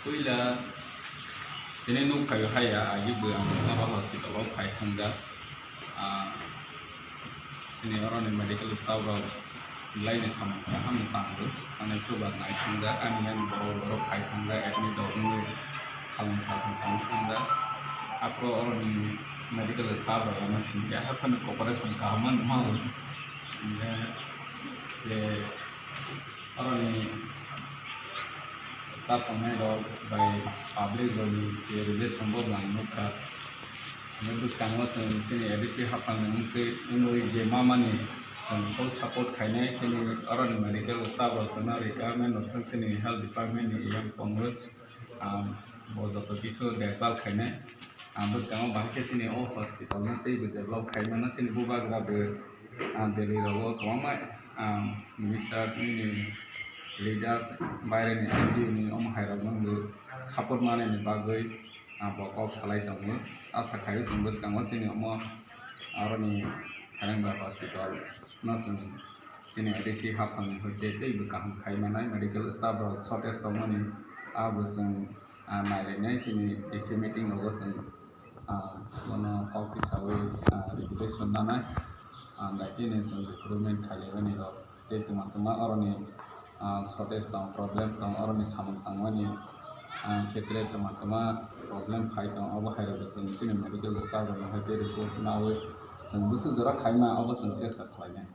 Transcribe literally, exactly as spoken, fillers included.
Puila tini nuk phaio haya, agi bo ang oro hospital o phai thangjak. Ah, tini oroni medical staff rok belai ni samung kaham ni tangwi, ani chuba nai thangjak, ani ani borok borok phai thangjak, admit rok wngwi samung sakung tangwi thangjak. Aphuru oroni medical staff rok ano simi ya, haphano cooperation kaham mano. Hingkhe je oroni staff tongnai rok bai public rokni je relation bo nang nukha. Hingkhe bwskango chwng chini A D C haphangni wngtwi wngwi je mamani chwng full support khainai chini oroni medical staff rok chwngno requirement rok thang chini health department ni E M tongwi, ah, bo joto kisu dekbal khainai. Ah, bwskango bahai khe chini o hospital no teibo develop khai mano, chini bubagra bo, ah, Delhi rogo kwbangma, ah, minister, nini leaders, baireni N G O ni omo hai rok no bo support manani bagwi, ah, bo kok salai tongo. Asa khaio chwng bwskango chini omo aroni Kharengbar hospital no chwng chini A D C haphangni hoite teibo kaham khai manai, medical staff rok shortage tongmani abo chwng, ah, nailainai chini A C meeting rogo chwng, ah, bono kok tisawi, ah, regulation nanai, ah, daitino chwng recruitment khailaimani rok tei kwma kwma oroni, ah, shortage tong, problem tong, oroni samung tangmani, ah, khetre kwma kwma problem phai tong, obo hai rokbo chwng chini medical staff rokno hai tei report nawi chwng bwswk jora khaima obo chwng chesta khlainai.